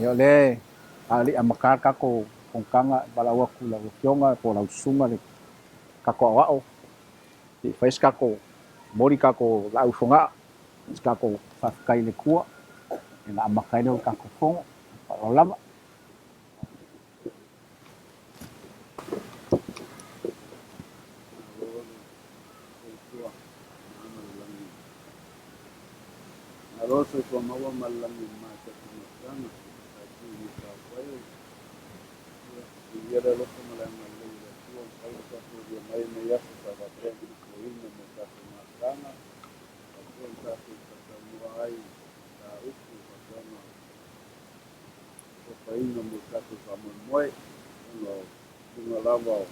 Ia o lea a o le i amata le tatou fonotaga e valaau atu i lau Afioga po o lau Susuga i le tatou Aoao se i fai se tatou momoli tatou laau i Fogaa, se tatou faafetai i le Atua ona amata ai lea o le tatou fono. Faaaloalo lava. Malo le soifua ma le lagi. Malo le soifua maua ma le lagi e mama i le tatou mafutaga. Faafetai i le taufai o ia, viia le alofa ma le agalelei o le Atua ua mafai ona tatou aulia mai lenei aso sa faapea ona fuafuaina mo tatou mafutaga, faapea ona tatou talatalanoa ai i mataupu faapea ona tofaina mo le tatou faamoemoe ona o luga lava o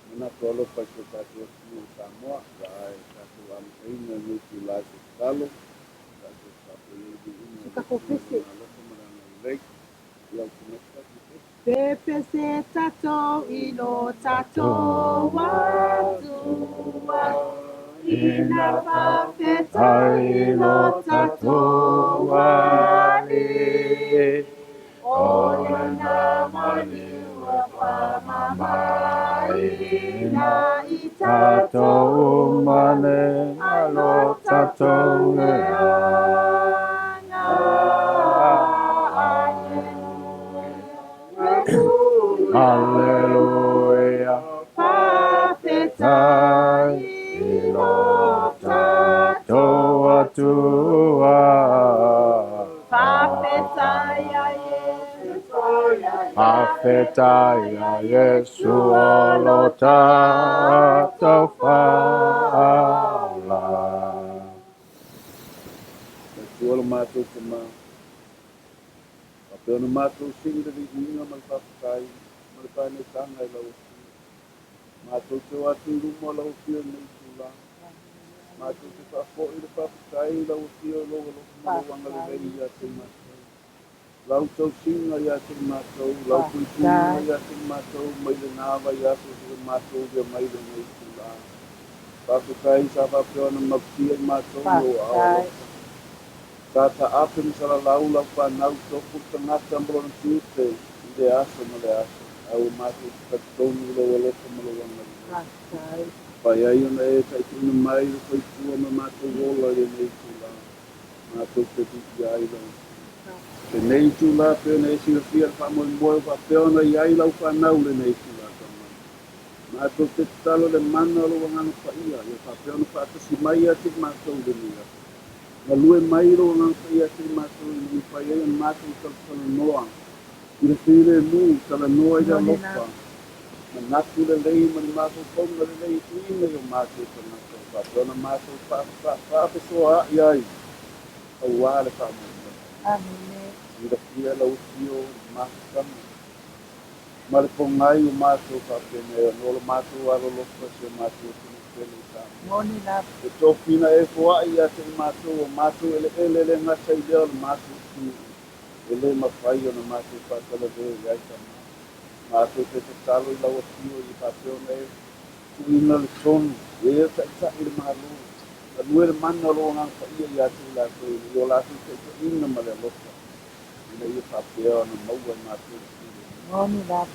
manatu alofa i si o tatou atunuu o Samoa. Ia ae tatou amataina lenei itula i se tatalo, tatou faafoi ai le viiga Se i le tatou Atua i pese. Lona alofa ma le agalelei. Ia ou te manatu tatou pese. Pepese tatou i lo tatou Atua, ina faafetai i lo tatou Alii, o lana maliu ua faamamaina i tatou uma le lo tatou leaga. Aleluia. Aleluia. Faafetai i lo tatou Atua. Faafetai ia Iesu. Faafetai ia Iesu o lo tatou Faaola. Le Atua lo matou Tama, faapea ona matou sii le viiga ma le faafetai ma le paenetaga i lau Afio. Matou te o atu i luma o lau Afio i lenei itula. Matou te faafoi le faafetai i lau Afio i lou alofa ma lou agalelei ia te i matou. Lau tausiga ia te i matou, lau puipuiga ia te i matou mai lena vaiaso seia matou aulia mai lenei itula. Faafetai sa faapea ona malutia i matou i ou aao alofa. Sa taape ma salalau lau fanau tofu le tagata ma lona tiute i lea aso ma lea aso, ae ua matou te talitonu i lou alofa ma lou agalelei. Mafai ai ona e taitaiina mai le soifua ma matou ola i lenei itula, matou te viia ai lau Afioga. Lenei itula pei ona e silafia le faamoemoe ua faapea ona i ai lau fanau i lenei itula Tama. Matou te tatalo i le mana o lou Agaga Paia ia faapea ona faatasi mai ia te i matou i lenei aso. Galue mai lou Agaga Paia ia te i matou ina ia mafai ai ona matou talatalanoa i le filemu, talanoa i le alofa, manatu lelei ma ni mafaufauga lelei e tuuina i o matou tagata ua faapea ona matou faafesoaai ai aua le faamoemoe. Silafia lau Afio i le mafutaga ma le pogai o matou faapenei ona o lo matou alolofa i si o matou atunuu pele i Samoa. E tofina e foai ia te i matou o matou eleele e le gata i lea o le matou atunuu e le mafai ona matou faatalale i ai tama. Matou te tatalo i lau Afio ia faapea ona e tuuina le tonu e e taitai i le Malo, galue le mana o lou Agaga Paia ia te i latou i o latou taitaiga ma le alofa ina ia faapea ona maua e matou le filemu.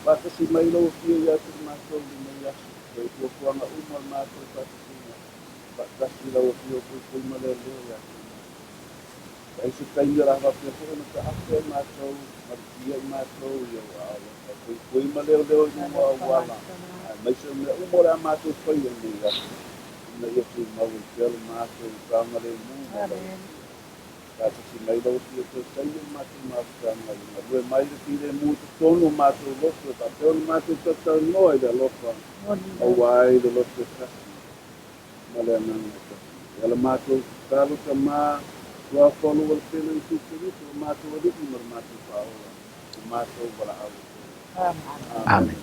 Faatasi mai lau Afio ia te i matou i lenei aso, e fuafuaga uma o le matou faatasiga, faatasi lau Afio puipui ma leoleo ia te i matou. Ai se taimi o le a faapea foi ona taape ai matou, malutia i matou i ou aao alofa, puipui ma leoleo i luga o auala, aemaise o mea uma o le a matou faia i lenei aso, ina ia tumau ai pea lo matou saogalemu ma lau Afioga. Faatasi mai lau Afioga toe taimi o le matou mafutaga, ia galue mai le filemu i totonu o matou loto e faapea ona matou talatalanoa i le alofa, maua ai le loto e tasi ma le agaga e tasi. E ala matou tatalo Tama, Suafa o lou Alepele o Iesu Keriso, lo matou Alii ma lo matou Faaola, lo matou valaau atu ai. Amen. Amene.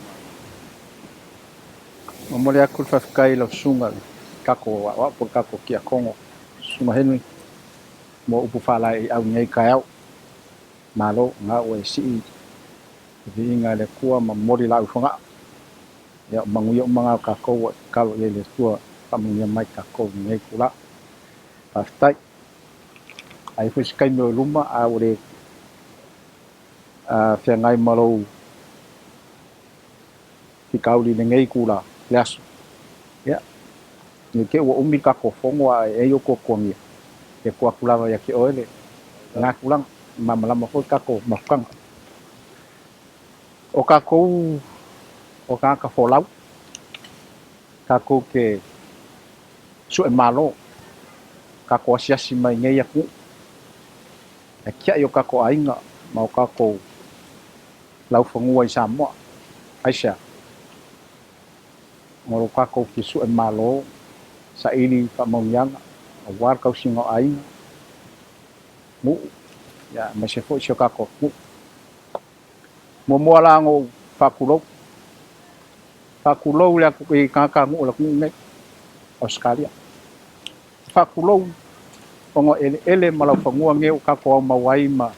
Momoli atu le faafetai i lau susuga i le tatou aoao po o le tatou tiakono, Susuga Henry, mo upu faalaeiau i lenei taeao. Malo, na ua e sii le viiga i le Atua ma momoli laau i Fogaa. Ia, o manuia uma na o tatou ua e tatalo i ai i le Atua e faamanuia mai tatou i lenei itula. Faafetai. Ai foi se taimi o i luma, a ua le Feagai ma lou fikauli i lenei itula le aso. Ia, ne i te i ua umi le tatou fono a e ai o tuatuagia, e tuu atu lava ia te oe lena tulaga, e malamalama foi le tatou mafutaga. O tatou o tagata folau, tatou te sue malo, tatou asiasi mai i nei atunuu, e tiai o tatou aiga ma o tatou laufanua i Samoa. Aisea? Ona o lo tatou fia sue malo, saili faamauniaga aua le tausiga o aiga, nuu, aemaise foi si o tatou atunuu. Muamua la ona ou faatulou, faatulou i tagatanuu o le atunuu lenei, Ausetalia. Faatulou ona o eleele ma laufanua nei ua tatou aumau ai ma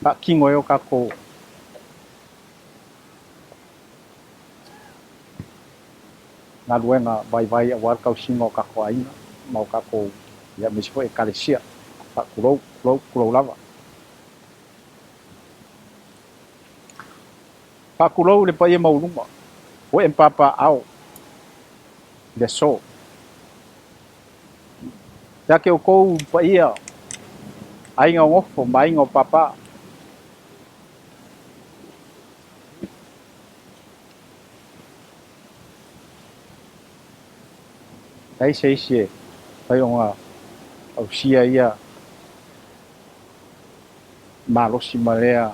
faatino ai o tatou galuega vaivai aua le tausiga o tatou aiga ma o tatou, ia, aemaise foi Ekalesia. Faatulou, tulou, tulou lava. Faatulou i le paia maualuga o ee ma papaaao i le aso. Ia te outou paia, aiga o nofo ma aiga o papa. Leai se isi e mafai ona ausia ia malosi ma lea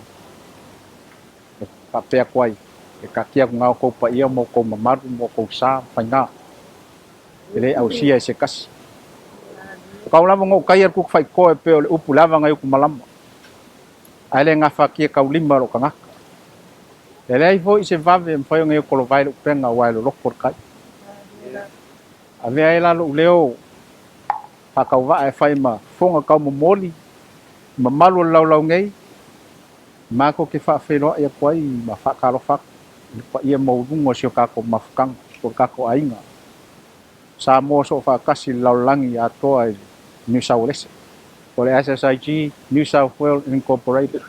e faapea atu ai, e taatia atu na outou paia ma outou mamalu ma outou sa ma faiga. E le ausia e se tasi. O kau lava ona ou taia le kuku faitoa e pei o le upu le ava nai utu malama, ae le gafatia taulima lou tagata. E leai foi se vave e mafai ona iotolovae le upega aua e loloto le tai. Avea ai la lou leo faatauvaa e fai ma fofoga taumomoli i mamalu o le laulau nei, matou te faafeiloai atu ai ma faatalofa atu i le paia maualuga o si o tatou mafutaga, po o le tatou aiga Samoa Soofaatasi i le lalolagi atoa i Niu Saualese, po o le SSIG New South Wales Incorporated.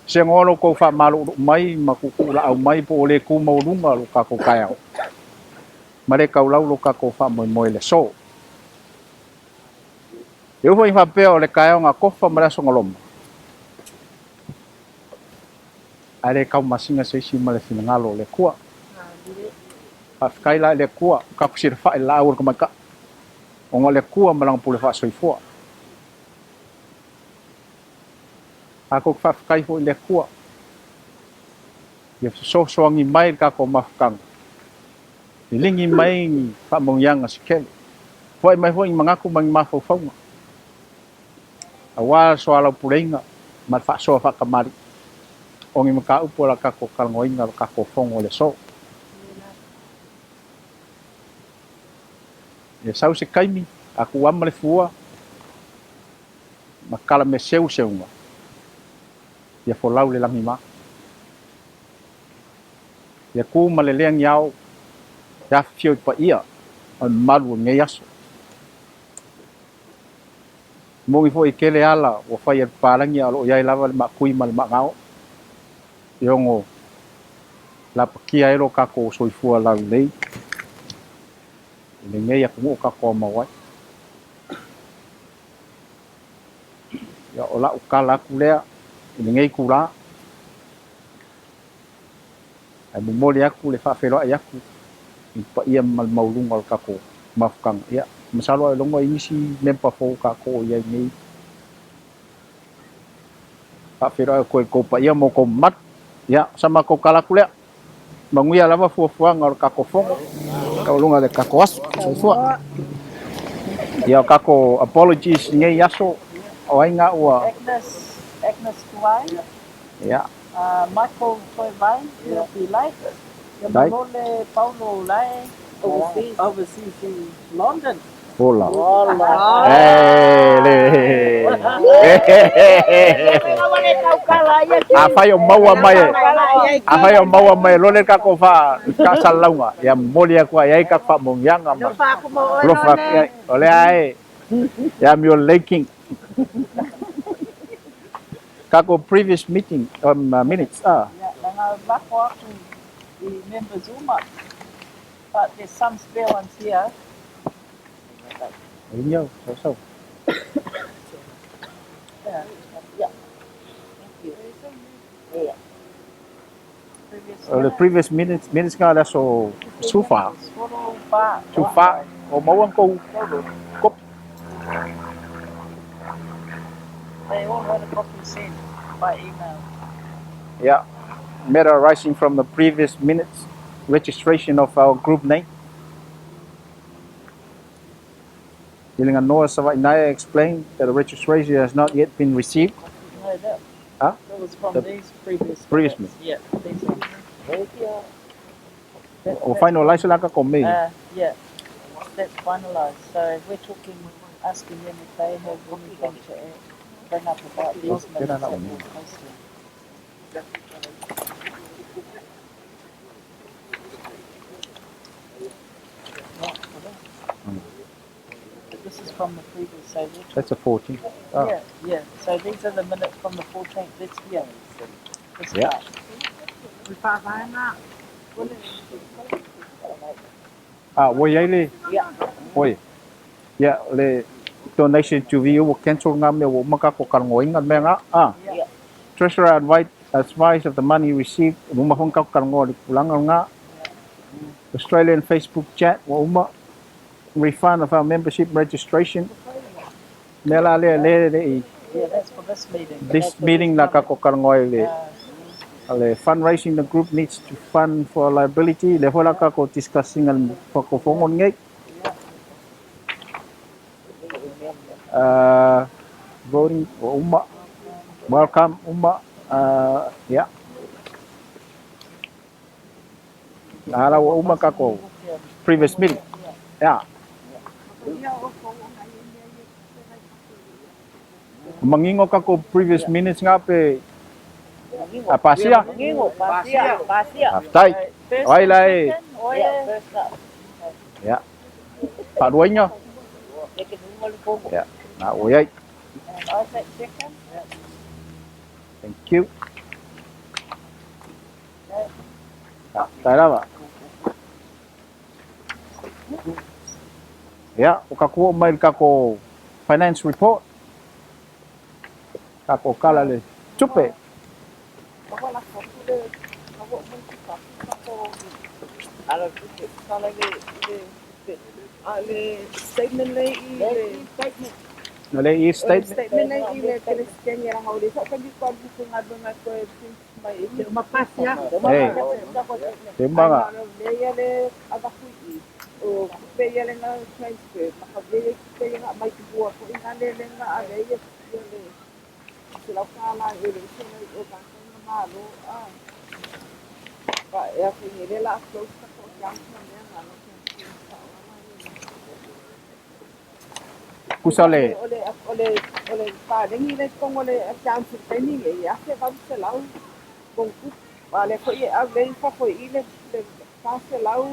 Segoa lo outou faamaluulu'u mai ma tuutuulaau mai po ua le tu maualuga lo tatou taeao ma le taulau lo tatou faamoemoe i le aso. E ui foi faapea o le taeao na tofa ma le aso na loma, ae le taumasina se isi ma le finagalo o le Atua. Faafetai la i le Atua, ua tatou silafai i le laau o le tamaitai, ona o le Atua ma Lana pule faasoifua. Tatou te faafetai foi i le Atua, ia fesoasoani mai i le tatou mafutaga, liligi mai ni faamanuiaga se tele, foai mai foi ni manatu ma ni mafaufauga, aua le soalaupuleina ma le faasoa faatamalii o ni mataupu o le a tatou talanoaina i le tatou Fono i le aso. Ia sau se taimi, a tuuama le fua ma tala mea seu le seuga, ia folau le lagima. Ia tu ma le leagiao e afifio i paia o le mamalu o lenei aso. Moni foi e tele ala ua fai e le papalagi a o lo o i ai lava le maakui ma le maagao e ono lapatia ai lo tatou soifua laulelei i lenei atunuu tatou aumau ai. Ia, o lau tala atu lea i lenei itula, ae momoli atu le faafeiloai atu i le paia ma le maualuga o le tatou mafutaga. Ia, masalo ailoga i nisi memba fou tatou o i ai nei. Faafeiloai atu ai i le tou paia ma outou mamalu. Ia, o sa matou tala atu lea. Manuia lava fuafuaga o le tatou fono taualuga i le tatou aso. Soifua. Ia, o tatou apologies i nei aso, o ai na ua... Agnes, Agnes Tuai. Ia. Michael Toivai, will be late. Ia Malole Paulo Lae, overseas, overseas in London. Ola. E le. Afai o maua mai e, afai o maua mai e lole le tatou faa, faasalalauga, ia momoli atu ai i ai tatou faamanuiaga ma alofa atu i ai. O lea e, ia amio lelei King. Kako previous meeting minutes. Ah. Yeah, leaga lafo atu i members uma, but there's some spare ones here. Inyo, so so. Yeah. Yeah. Thank you. Yeah. Previous O le previous minutes nga le aso 14. 14. 14. O maua kou kopi. They all had a copy sent by email. Yeah. Matter arising from the previous minutes, registration of our group name. Iliganoa Savaiinaea explained that the registration has not yet been received. No, that, Huh? that was from The these previous previous minutes. Yeah, these ones. That, O that's, finalize la ka ko me. yeah, that's finalised. So we're talking, asking them if they have anything to add, bring up about these minutes that were posted. But this is from the previous, so we're talking. That's a 14. Oh. Yeah, yeah. So these are the minutes from the 14th. This here. This Yeah. part. Ah, ua iai le. Yeah. Oi. Yeah, le donation to VU ua cancel ngā mea ua uma kako karangoinga mea ngā. Ah. Yeah. Treasurer advised of the money received, ua uma foi kako karangoa le tulaga ngā. Australian Facebook chat ua uma. Refund of our membership registration. Mea la lea le le i Yeah, that's for this meeting. this That's for meeting this la coming. kako karangoa i le le fundraising the group needs to fund for liability le hola kako discussing and whakafongo nei. Voting ua uma. Welcome uma. Yeah. Ala ua uma kako previous meeting. Yeah. Mangingo kako previous minutes nga pe a pasia. Ngingo, pasia, pasia. Aftai. First Oi and lai. second, oi Yeah, e. first up. Yeah. Paruinga. They can move on forward. Yeah. Na oi ai. And Isaac second. Thank you. Ah, tai lava. Yeah, o kako o mai le kako finance report. Kako kala le tupe. Le statement le i le Statement. Na le e o le statement. statement le i le Peresetene la haole sa ka di kwa buku nga donga ko e print mai e te Uma pasia. Hey, te umanga. Le ia le avaku i o kupe ia le nga transfer ma ka le kupe ia nga mai ku ko i nga le le nga a le ia ia le se lau ka la e le se le o ka nga malo a pa e a fi le la close ka ko ka nga me nga no Kusa le. o le o le o le pa lengi le kongo le account training e ia se va se lau kong ku pa le ko ia le fa ko i le le pa se lau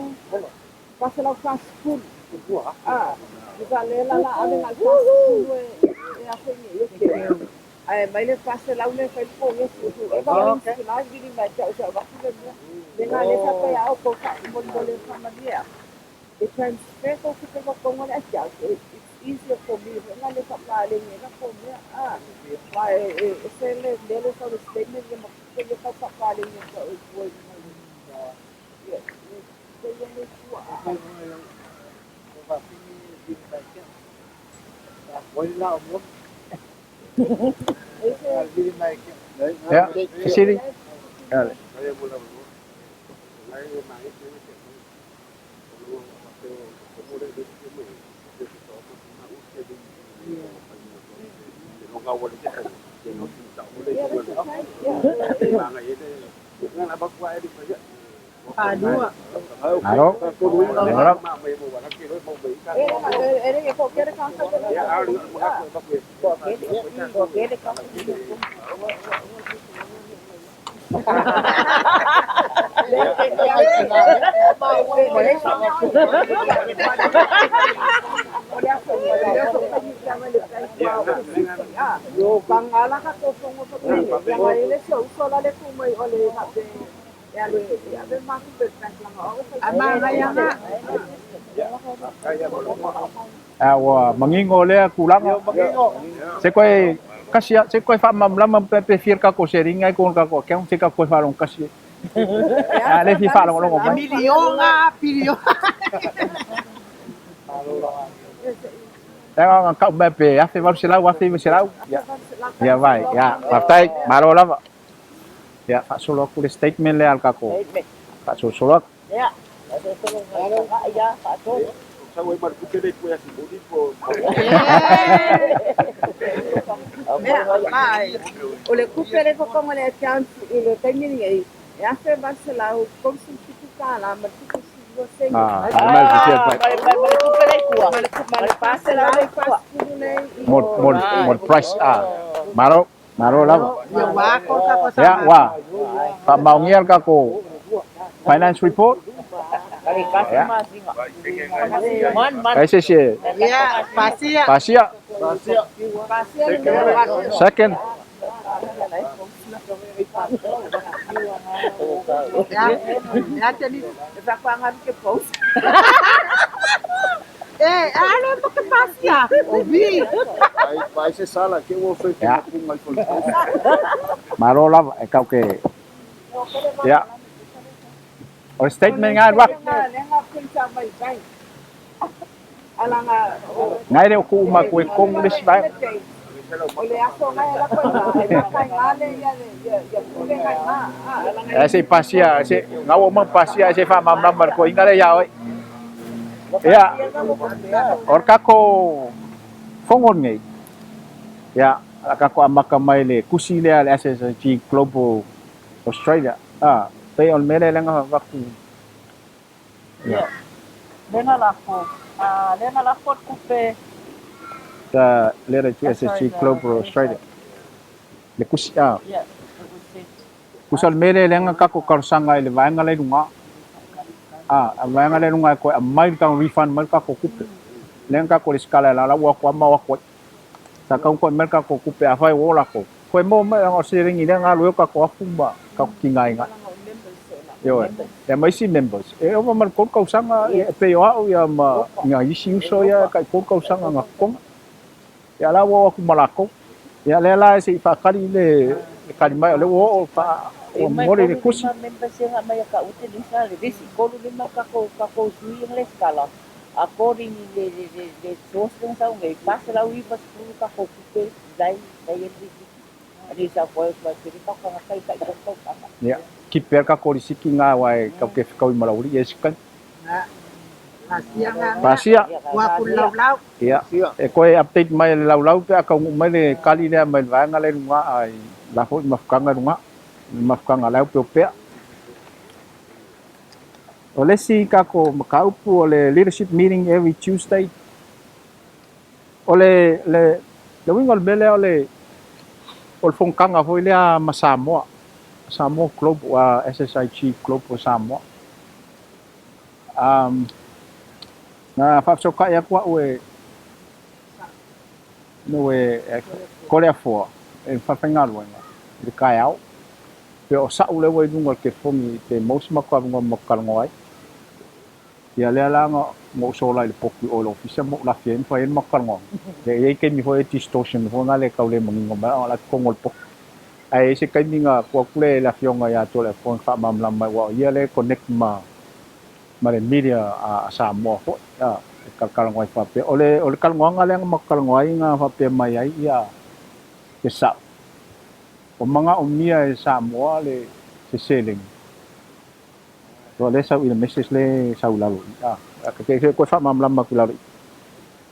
pa se lau fa school ah usa le la la ale nga fa school e e a fe ni e ke ai mai le fa se lau le fa ko nge su su e va le la vi ni mai ta sa va ku le le nga le fa pa ya o ko ka mo mo le fa ma dia e transfer ko ku te ko kongo le account it's easier for me nga le fa pa le nge ka ko me ah pa e e se le le le sa le statement le ma ko le fa pa le nge ko e ko ye ye ye le ku a Yeah. Sili. Ale. Alo. Alo. e ko ke ka ka Lea so faigata mai le bank wa o le sisi a. Pagala tatou fono faapea leaga e le se uso la le tu mai o le faapea e alu e ave ma tupe i le bank leaga o au e A manaia A ua manino lea tulaga. Se koe kasi se koe faamalamalama pe pe fia le tatou seleni ai totonu o le tatou account se tatou toe faalogo tasi ai. E A le afe fia valu faalogologo E mai. miliona, piliona. Leaga na tau mai pe 1800, 1900. Afe valu selau Ia vai, tausaga ia, o faafetai, lea malo lava. Ia, faasolo atu le statement lea a le tatou faasolosolo atu. Mea, ma o le tupe le totogi o le account i le taimi lenei, e $1,837 ma le 72 sene. Ah, aumai le fiafia atu ai. Ma le 440 lea i Mo o. mo mo le price ah. Malo, malo lava. Ia ua ko ka ko sa Ia, ma. ua faamaonia le tatou finance report. Ia, ai se isi e Ia, pasia. pasia. Pasia le mea la Second. Ia, ia te ni. E faatoaga ke post. E, ale mo ke pasia. O vi. Ia, malo lava e kau ke ia. O le O le statement ngai alu atu. lenga print out mai bank. Alaga o Ngai le o tuu e ma ku e print komu le mai isi ai vaega. le date. O le aso ngai ala koe ngā, e maka i ngā le ia le ia, ia pule ngai ngā, a, alaga Ae se i pasia, se ngau o pasia se faamalamalama le toeaina lea ia oe. Ia, o le tatou fono lenei, ia, o le a tatou amata mai le tusi lea a le SSIG Global Australia. A, pei o le mea lea lea na avatu. Ia, the letter to SSG Global Australia. Le tusi, a, tusa o le mea lea lea na tatou talosaga i le vaega lea i luga. A, a vaega lea i luga e toe aumai le tatou refund mai le tatou tupe. Lea na tatou resitala e la ua atu lava ma o atu ai. Sa tau toe mai le tatou tupe afai ua o latou. Toe maua mai leaga o le seleni lea na alu ai o tatou afu ma tatou tigaina. Alaga o members e la. Ioe. Ia ma isi members, e ova ma le 3 tausaga e pei o au ia ma nai isi uso ia e tai 3 tausaga na totogi. Ia la ua o atu ma latou. Ia lea la se i faatali le tali mai o lea ua oo faa E ua mai momoli tolu le tusi. lima members e mai ka ute ni sa le visi tolu lima kako kako sui le skala according le le le le source le sa ngai 490 kako kupe dai dai e visi ani sa ko ko te ka ka kai kai ko ko ka. Ia, keep pea le tatou lisiti lena aua e tatou te fetaui ma le aualii e isi taimi. Pasia nga mea. Pasia. Ua ku laulau. Ia, e toe update mai e le laulau pe a taunuu mai le tali lea mai le vaega lea i luga ai la foi mafutaga i luga, le mafutaga a le aupeopea. O le isi tatou mataupu o le leadership meeting every Tuesday. O le, le, le uiga o le mea lea o le, o le fonotaga foi lea ma Samoa, Samoa Global, SSIG Global Samoa. Na faafesootai atu au e no e Toleafoa e faafaigaluega i le taeao pe o sa'u lea ua i luga o le telefoni pe maua se matou avanoa matou talanoa ai. Ia lea la na ou sola i le potu i o i le ofisa ma ou lafi ai ma fai ai le matou talanoaga. Ia e i ai taimi foi e distortion foi na le tau le manino mai ona o la e totonu o le potu. Ae i ai se taimi na tuu atu lea i le afioga ia Toleafoa e faamalamalama mai aua o ia lea e connect ma le media a Samoa foi e talatalanoa ai faapea. O le o le talanoaga lea na matou talanoa ai na faapea mai ai ia te sa'o, ua manaomia e Samoa le se seleni. O lea e sau i le message lea e sau i lalo i i. E toe faamalamalama atu i lalo i i.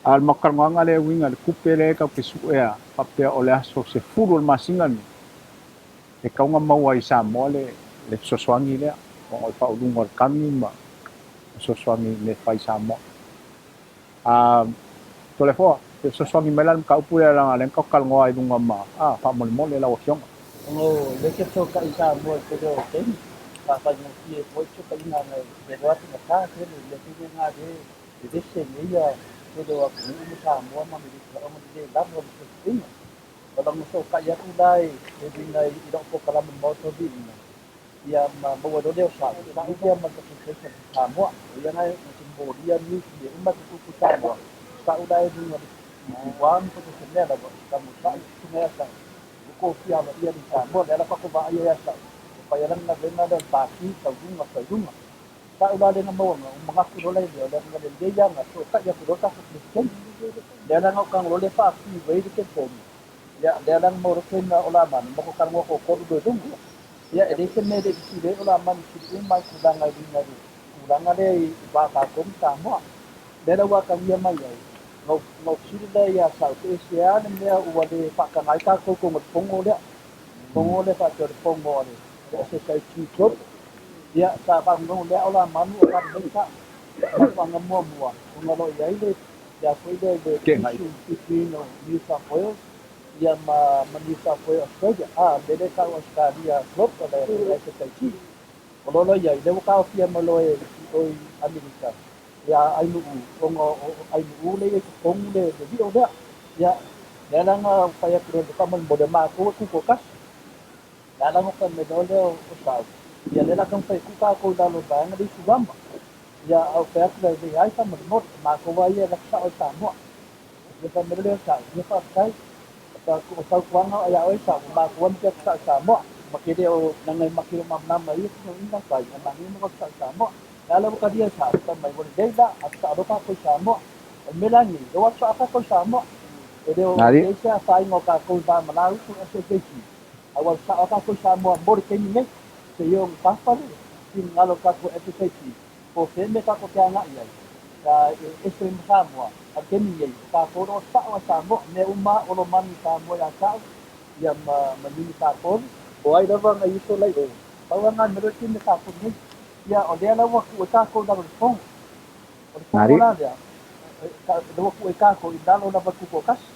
A o le matou talanoaga lea e uiga i le tupe lea tatou te suea faapea o le aso 10 o le masina lenei e tatau ona maua ai i Samoa le le fesoasoani lea ona o le faauluga o le tagi ma fesoasoani i mea e fai i Samoa. A Toleafoa, e fesoasoani mai la le mataupu lea leaga o lea na tatou talanoa ai i luga ma a faamolemole lau Afioga. Ona o lea te fesootai i Samoa i le tele o taimi, faafaigofie foi fesootaiga agai le loa faigata tele, o le mea tonu lena lea e vevesi ai nei tele o atunuu ma Samoa ma Amerika ona le le lava o le fesootaiga. O laga fesootai atu la e uiga i la'u polokalame i le Maota o Viiga, ia ma maua ai loa lea o sa'u, sa'u lea ma le Association of Samoa. O ia na te molia news i mea uma e tutupu i Samoa, sa'u la e luga i le Taiwan po o se mea lava, o se tago sa'u, susuga ia sa'u, ua tofia aloaia le Samoa. Lea la tatou vaaia ia sa'u, e fai lava lana galuega lea o le pasi, tau luga, tau luga. Sa'u la lea na maua ua manatu loa lea, o le aga lelei lava na fesootai atu loa le tatou Peresetene. Lea la na ou tago loa lea faafiu ai le telefoni, ia lea la na maua loa trainer o Lamanu, matou talanoa toatolu loa i luga. Ia e leai se mea e le i fesili ai o Lamanu i fesili uma lava i tulaga e uiga i le tulaga lea i va tatou ma Samoa. Lea la ua atagia mai ai, na ou fesili lea ia Sa'u, pe aisea le mea ua le faataga ai tatou i totonu o le fono lea, fono lea faapea o le fono a le SSIT Club. Ia, sa faalogologo lea o Lamanu o Kapeneta, mafuaaga muamua, ona o lo o i ai le le a foi le le issue between o New South Wales ia ma ma New South Wales Australia, a mea lea e tau Ausetalia Club o le SSIT. O lo o i ai, lea ua taofia mai loa e o i Amerika ia Ainuu, ona o Ainuu lea e i ai i totonu le lio lea. Ia, lea la na fai atu loa faamolemole, o matou e tutoatasi. Lea la na fai mai loa lea o Sau, ia lea la taumafai e tuu tatou i lalo o le vaega lea i Suama. Ia, a ou fai atu lea, leai faamolemole, o matou lava ia e alu atu sao i Samoa. Ia fai mai loa lea o Sau, ia faafetai, o fautuaga ia oe Sau, o matou lava e matou o atu sao i Samoa. Ma te le o, leaga ma te le o malamalama i ia tinoina fai, ae manaia ma atu sao i Samoa. Lea la ua talia e Sau, fai mai, ua lelei la, atu sao loa tatou i Samoa. O le mea la lenei, lea ua atu sao tatou i Samoa. E le o i ai se afaina o tatou i va ma la upu SSAG, a ua alu sao lava tatou i Samoa mo le taimi nei, seia o tafa le finagalo o le tatou SSAG, po o fea le mea tatou te agai ai, e ese ma Samoa, a o le taimi nei, o tatou o lo o sao lava i Samoa, mea uma lava o lo o manu i Samoa ia Sau, ia ma Nini Kapoli, o ai lava nai uso la i o, pau lava lena o le mea lea e tino i tatou nei. Ia, o lea la ua tuu ai tatou i lalo o le fono. O le fono la lea, lea ua tuu ai tatou i lalo lava o le tutoatasi.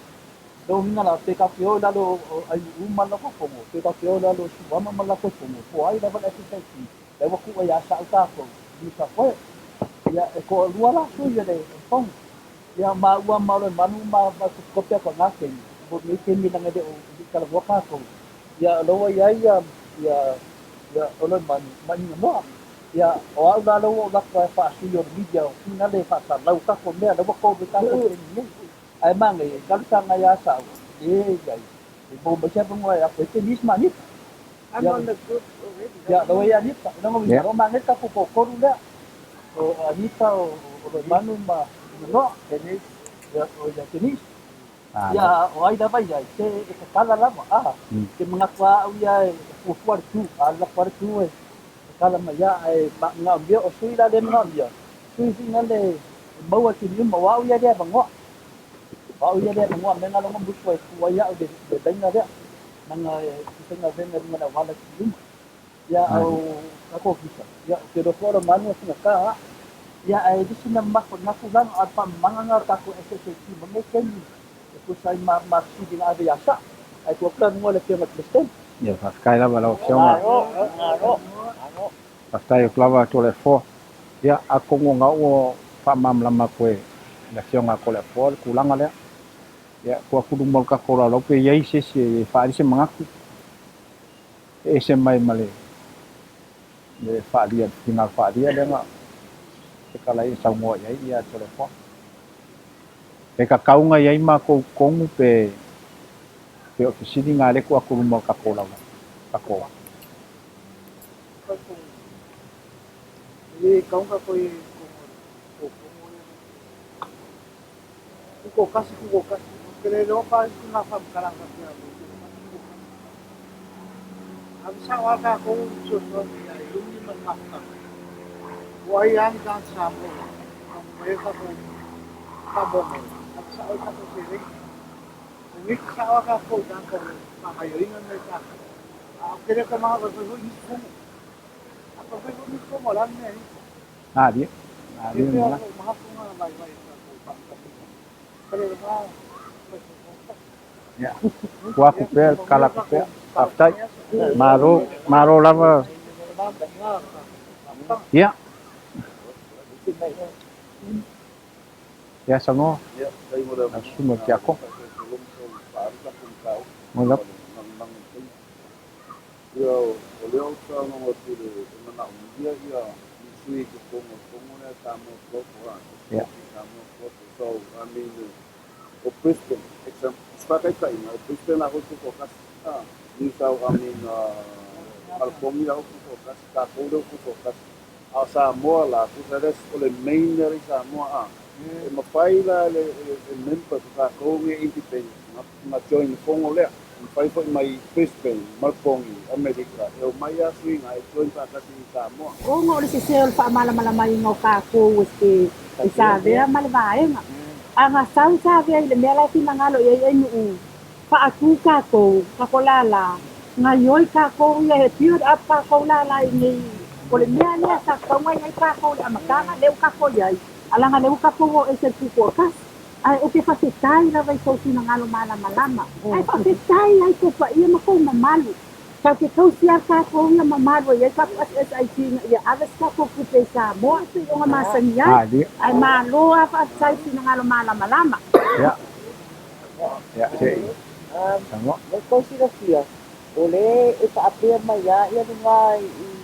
Lou uiga la, pe tatou te o i lalo o Aiuu ma le latou fono, pe tatou te o i lalo o Suama ma le latou fono, po o ai lava le SSIT, lea ua tuu ai ia Sa'u tatou, New South Wales. Ia, e toalua la sui o le fono. Ia, maua ma Loimanu ma kopi atu i na taimi, mo lenei taimi leaga e le o i talanoa tatou. Ia, o lea ua i ai ia, ia, ia o Loimanu ma Ingamoa. Ia, o au la lea ua ou alu atu e faasui o le media o finale e faasalalau tatou mea, lea ua tolu ai tatou i le taimi nei. Ae manaia, i talosaga ia Sa'u, e leai, e maua mai se avanoa e afu ai Denise ma Anita. I'm on the group already. Ia, lea ua i ai Anita. O lona uiga, o lo o manaia le tatou toatolu lea, o Anita, o Loimanu ma Noa. Denise. Ia, o ia Denise. Ia, o ai lava i ai, se e tatala lava. A, ke manatu lava au ia e fuafua le tu, a alu atu lava le tu e tatala mai lava, ae manaomia, o sui la lea e manaomia, sui foi lea e maua i taimi uma, o au ia e le avanoa. O au ia e le avanoa, mea na logo musu ai fu ai au i le laina lea, leaga e faigaluega i luga o le auala i taimi uma. Ia, a o tatou ofisa, ia, ou te iloa foi o le manu e faigata lava. Ia, ae le isi mea mamafa i lena tulaga, a o le faamamaga lena o le tatou SSAT mo lenei taimi e tusa ai ma ma fesili na ave ia Sa'u. Ae tuu atu le avanoa i le Afioga i le Peresetene. Ia, faafetai lava i lau Afioga. Malo, malo, malo. Faafetai atu lava Toleafoa. Ia, atonu ona ua faamalamalama atu e le Afioga a Toleafoa le tulaga lea. Ia, tuu atu i luma o le tatou laulau pe i ai se isi e faaali se manatu e ese mai ma le le faaalia, le finagalo faaalia lea na fetalai e saunoa i ai ia Toleafoa. Pe tatau ona i ai matou tonu pe pe o fesili na lea e tuu atu i luma o le tatou laulau, tatou. Malie, malie le manatu. Ia, tuu atu pea, tatala atu pea. Faafetai. Malo, malo lava. Ia. Ia saunoa Ia, faafetai mo le lau avanoa. susuga i le A o lea Tiakono. faatalitologa sa ua faaali tatou mataupu Mo ona le o le manumanu i le taimi. Ia, o lea ou te saunoa atu i le e manaomia ia ni sui i totonu o le fono lea a Samoa Global, a, SSIP Samoa Global. So, I mean, o Brisbane, example, o se faataitaiga, o Brisbane la foi tutoatasi, a, New South, I mean, California la foi tutoatasi, tatou lea ua tutoatasi. A o Samoa la, tusa lea o le main lea i Samoa a, e mafai la e le members o tatou nei independent na join le fono lea. E mafai foi mai Brisbane, Malponi, Amerika e omai lava sui na e join faatasi i Samoa. Ona o le sese o le faamalamalamaina o tatou e e Savea ma le vaega. A na sau Savea i le mea la e finagalo i ai e nuu faatu tatou, tatou lala, gaioi tatou ia he build up tatou lala i nei o le mea lea sa tatau ona i ai tatou i le amataga lea ua tatou i ai, a leaga lea ua tatou o ese i le tutoatasi. Ae ou te faafetai lava i tou finagalo malamalama, ae faafetai lava i tou paia ma tou mamalu. Tatou te tausi lava tatou ia mamalu e i ai tatou SSIP ina ia ave se tatou tupe i Samoa e pei ona masani ai. Ae malo lava faafetai i finagalo malamalama. Ia, ia, se i saunoa. Mo le tou silafia, o lea e faapea mai lava ia luga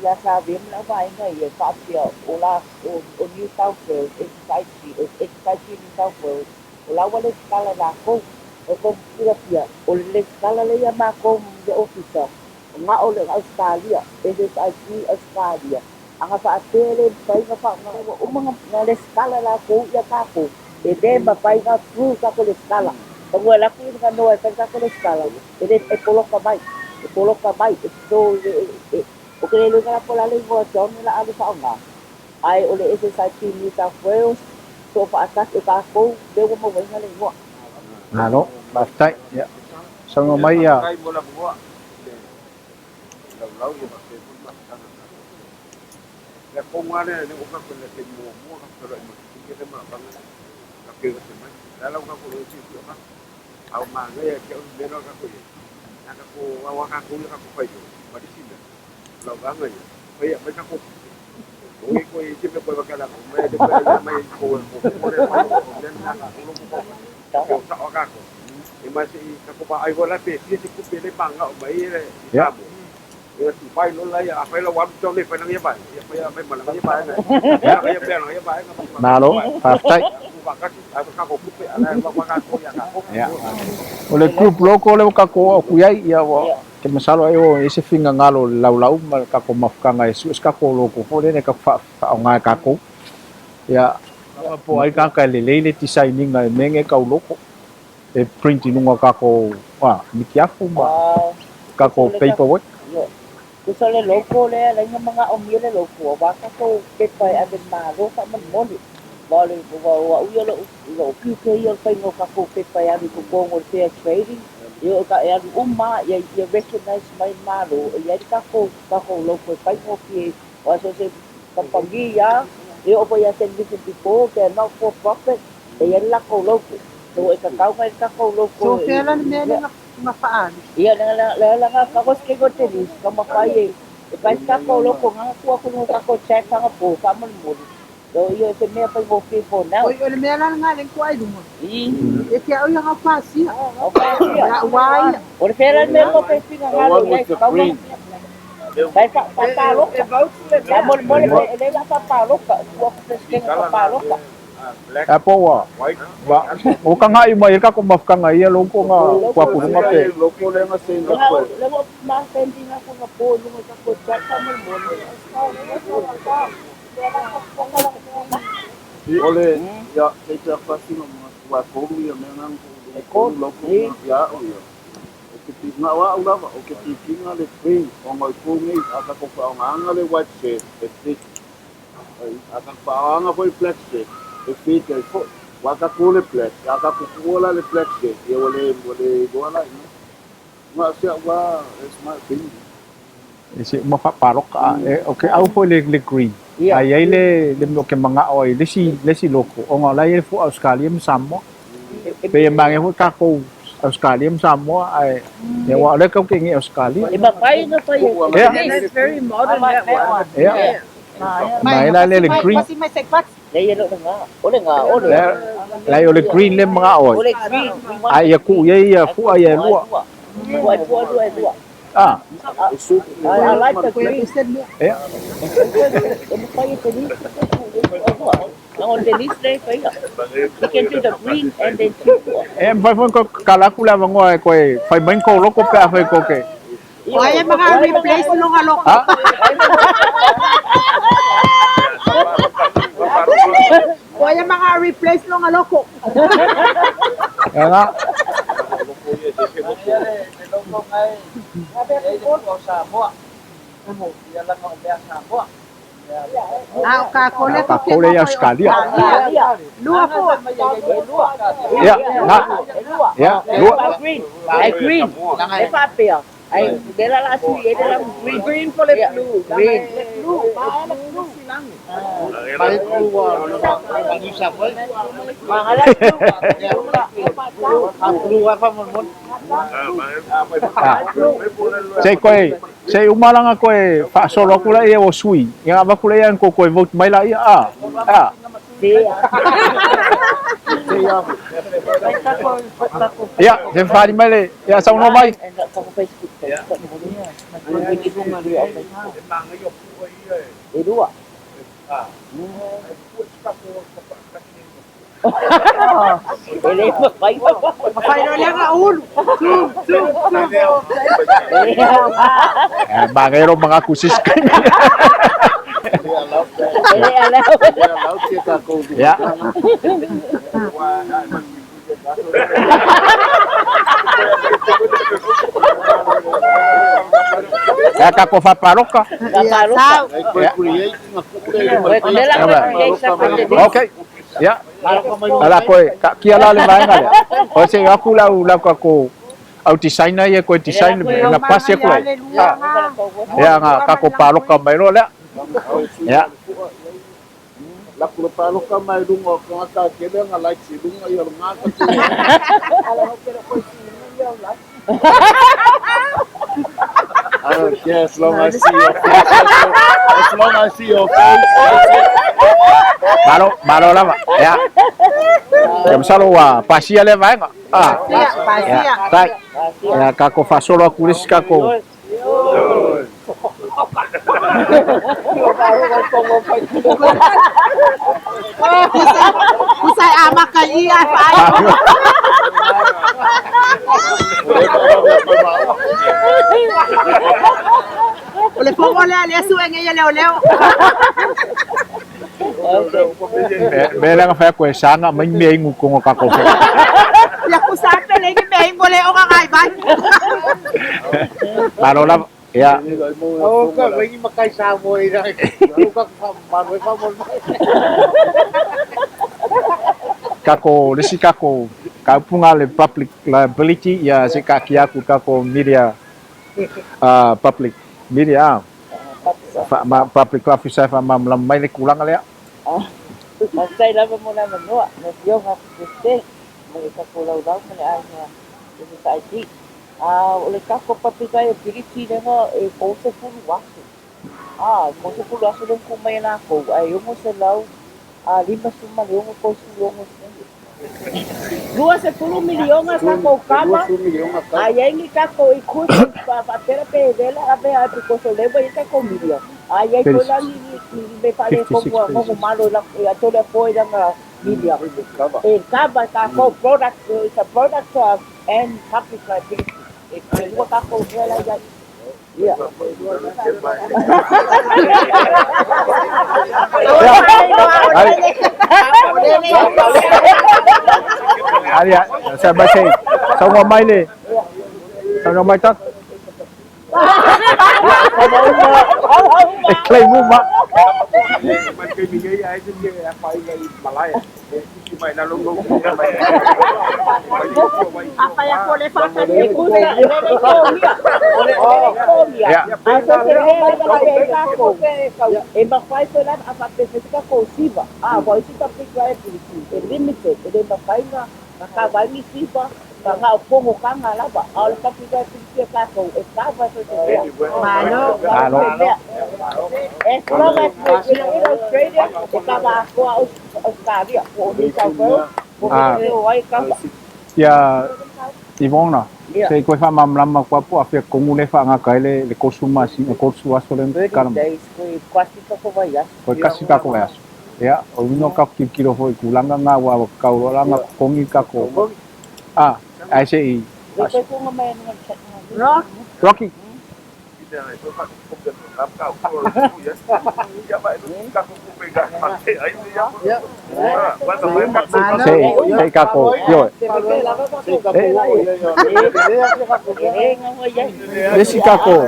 ia Savea ma le auvaega ia, e faapea o la o New South Wales, SSIP, SSIP New South Wales, o la ua lesitala e lakou. Mo le tou silafia, o le lesitala lea ia makou i le ofisa, na o le Ausetalia, SSIP Australia. A na faapea e le mafai ona faaaoga, ua uma ona lesitala e lakou ia tatou, e le mafai ona through tatou lesitala. Pagua e alu atu le avanoa e fai le tatou lesitala, e le e poloka mai, e poloka mai. So, ou te le iloa ina po o le a le igoa John o le a alu e faaaoga, ae o le SSIP New South Wales, soofaatasi, o tatou lea ua mauaina le igoa. Malo, faafetai. Ia, saunoa Ia, mai ia. faafetai mo le avanoa i le laulau ia faapea foi le mafutaga a tatou. Le tonu lava lea, lea ua ou fai atu i le taimi muamua na feiloai ma le le manaotaga lea, tatou te gase mai. O le a la ua tatou le fiafia o tatou. A ua manaia ia te au le mea lea ua tatou i ai, a tatou ao lava tatou ia tatou fai loa ma le isi mea, o lau vaega ia, fai e aumai tatou tupe. Aua ne i toe i ai se mea toe avatu ia latou mai lea mea aumai ai i o le mea lea o mea na a tatou lea ua tutoatasi. Tatou o sao lava tatou. Ia ma se i tatou vaai foi la pe fia se tupe lea e mananao mai ai i Samoa. Ia tupai loa laia, afai la ua alu John e fai lana ia vaega, ia fai mai ma lana ia vaega. Fai lana ia mea lana ia vaega ma Malo, faafetai. Tuufaatasi, ae ua tatou tupe, a o la e alu atu lava tatou ia tatou. Ia. O le group logo lea ua tatou oo atu i ai, ia ua, ou te masalo ai ua i ai se finagalo o le laulau ma le tatou mafutaga e sue se tatou logo foi lea tatou faaaoga e tatou. Ia, po o ai tagata e lelei le design ina i mea nei tau logo. E print i luga o tatou mitiafu ma tatou paperwork. Tusa o le logo lea e ala ai ona manaomia le logo aua tatou pepa e ave i le Malo faamolemole. Aua o le aua o au ia o lou lou tiute ia o le faiga o tatou pepa e alu i totonu o le Fair Trading, ia o e alu uma lava ia ia recognise mai e le Malo e i ai le tatou tatou logo e faigofie aua so o se kamupani lava e oo foi ia Television before they are not for profit e i ai le latou logo. So e tatau ona i ai le tatou logo So fea la le mea lea na faaali? Ia lea la na tago se kego te lis taumafai e e fai se tatou logo na tuu atu i luga o tatou chat anapo faamolemole. So ia se mea faigofie for now. Oi, o le mea la lena lea na tuu ai luga. I. E te au ia na pasia. O pasia. Ia ua ia. O le fea la le mea tou te finagalo i ai The tatau ona green. fai faapalota. Faamolemole pe e lelei la faapalota tuu atu Peresetene faapalota. Ae po ua ua kagaʻi mai ai le tatou mafutaga i ia logo na ua atu i luga pe. Logo lea na send atu e. O le, ia, se i te afasi na manatu, aua e tolu ia mea na na tuu i luga, e tolu logo na ia au ia. Ou te pi, na o au lava, ou te pikiina le green, ona o i tou nei, a tatou faaaogaina le white shirt, e fit. A tatou faaaogaina foi le black shirt, e fit ai foi. Aua a tatou o le black, a tatou tuua la le black shirt, ia ua le, ua le iloa la i ina. Na o si au lava, that's my opinion. E se uma faapaloka a e, o ke au foi le, le green. A i ai le, le mea o ke manao ai le isi, le isi logo, ona o la e i ai le fua Ausetalia ma Samoa. Pei e manaia foi tatou Ausetalia ma Samoa, ae, ia aua o lea tatou te i nei i Ausetalia. E mafai ona fai e Ia. That's very modern that one. Ia. Ma ela le le green. Pasi mai sai pasi. Le ia lo nga. O le nga o le. Lai o le green le mga O oi. le green. Ai ia ku ia ia fua ia lua. Lua lua lua lua. Ah, I like the green. ia. E mo pai e Denise. No, Denise le pai. He can do the green and then two. E mfai foi ko kala ku la vangoa e koe fai mai ko loko pe a fai ko ke. O ai mga replace no nga loko. Ah, O ai mga replace no nga loko. ia nga. Ia le loko ngai e le o Samoa. Ia langa o mea Samoa. Ah, o ka kole Ka kole ia Australia. Lua fo. Ia, nga. Ia, lua. Green. Ai green. E fa pea. Ai de la la sui e de la green. Green for le blue. Green. Blue. Ma le blue silangi. Mai blue a Samoa. Mangala blue. A blue a fa mon mon. Ah. Sei koe, sei umalanga koe faasolo aku la ia o sui. Ia avaku la ia ko koe vote mai la ia. Ah. Ah. Ia, se whaari mai le, ia saunoa mai. E lua. E le fai. Fai no le nga ulu. Tu tu tu. Eh, bagero mga kusis kami. Ya. Ya kako faparoka. Okay. Ya. Ala koe, ka kia la le vaenga lea. O se aku lau lau ka ko au designer ia koe design na pasi aku lai. Ah. Ya nga ka ko paloka mai lo lea. Ya. La kula paloka mai runga o kangata kele nga like si runga ia runga ka te. I don't care as long as I see your face. As long as I see your face. Malo, malo lava. Ya. Ya masalo wa pasia le vaenga. Ah. Pasia. Tai. Ya ka ko fasolo aku le ka ko. Usai ama kai ia fai. O le fongo le ale su en ella leo leo. Me la fa ko sanga mai me ingu ko ka ko. Ya ku sa pele ni me ingo le o ka kai bai. Malo lava. Ya. O ka vengi makai Samoa i rangi. O ka wha fa mon mai. Kako lesi kako ka punga le public liability ya se ka kia ku kako media public media fa ma public officer fa ma lam mai le kulanga lea. Masai lava mo na manoa no fio nga president mo le kako lau lau mo le aiga e se saiti. Ah, o le kako public liability le nga e kose fulu aso. Ah, kose fulu aso le ku mai na ko ai o se lau a lima suma le ongo ko su ongo se. Lua se fulu milionga sa ko kama. Ai ai kako i ku pa pera pe dela a be a ko so le ba ka ko milio. Ai ai ko la ni me pare ko ko malo la a to le ko ida nga milio. E kaba ka ko product it's a product and public liability. E ko ka ko la ya. Yeah. Ari sa ba sei sa wa mai le. Sa wa mai tak. E claim uma. As long as we're in Australia, e kava atoa Australia, po o New South Wales, po o te o ai kava. Ia Ivona, Ia. se i koe faamalamalama koa po o afea kogu lea e faagaga ai le 30 masina, 30 aso lea na tatala 30 mai. days, koe kasi kako vaiaso. Koe kasi kako vaiaso. Ia, o luga o kako tilotilo foi i tulaga na aua ua tatau loa la ona totogi kako. A, ae se i Koe koe tunga mai ana ngā Rock. Rocky. Malo. Se i kako, ioe. Le isi kako,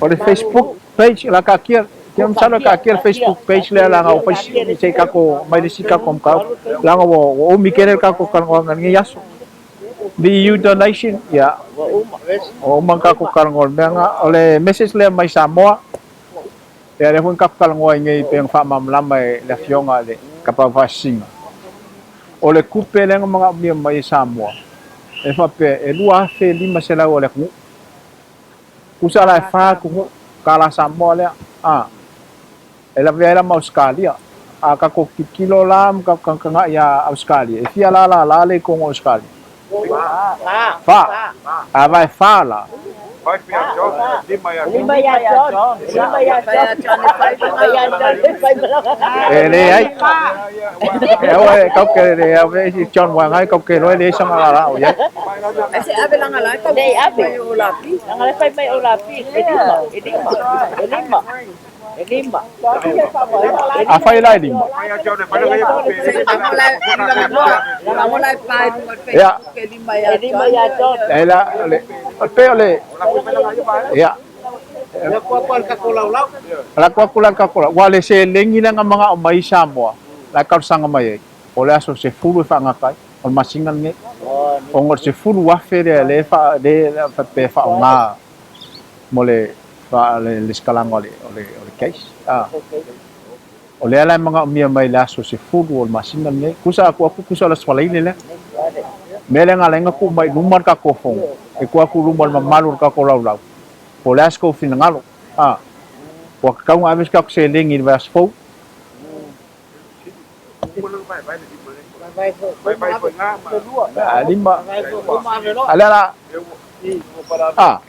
o le Facebook page la kakia, kia masalo e kakia le Facebook page lea laga ua fai se i kako mai le isi kako mataupu laga ua umi tele le kako talanoaga i lenei aso. The EU donation, ia, ua uma ona tatou talanoa i le mea lena. O le message lea mai Samoa, ia lea foi na tatou talanoa ai nei pei ona faamalamalama e le Afioga i le Tapaau Faasisina. O le tupe lea na manaomia mai e Samoa, e faapea e 2,500 a le atunuu. Tusa la e fa atunuu, tala Samoa lea, a, e lavea ai la ma Ausetalia. A tatou tilotilo la ma tatou tagatagai ia Ausetalia, e fia la lala le i totonu o Ausetalia? Fa. A vae fa la. E leai. E aua e kau ke le au e si John Wang ai kau ke loe le sanga la la o iai. Nei ave. Langa le fai mai o la pi, e lima, e lima, e lima, e lima. Afai la e lima. Ia. E lima ia John. E la o le o pe o le ia. Lako aku la le kako lau. Ua le seleni lea na manao mai i Samoa, la e talosaga mai ai, o le aso 10 e faagata ai, o le masina lenei. Ona o le 10,000 lea lea e faa lea faapea e faaaoga mo le faa le lesitalaga o le o le o le case. A. O lea la e manaomia mai i le aso 10 o le masina lenei. Tusa a tuu atu tusa o le Aso Faraile lea. Mea lea na ala ai ona tuu mai i luma le tatou fono, e tuu atu i luma o le mamalu o le tatou laulau, po o le a se tou finagalo. A, ua tatau ona ave se tatou seleni i le vaiaso fou. A lima, a lea la, a.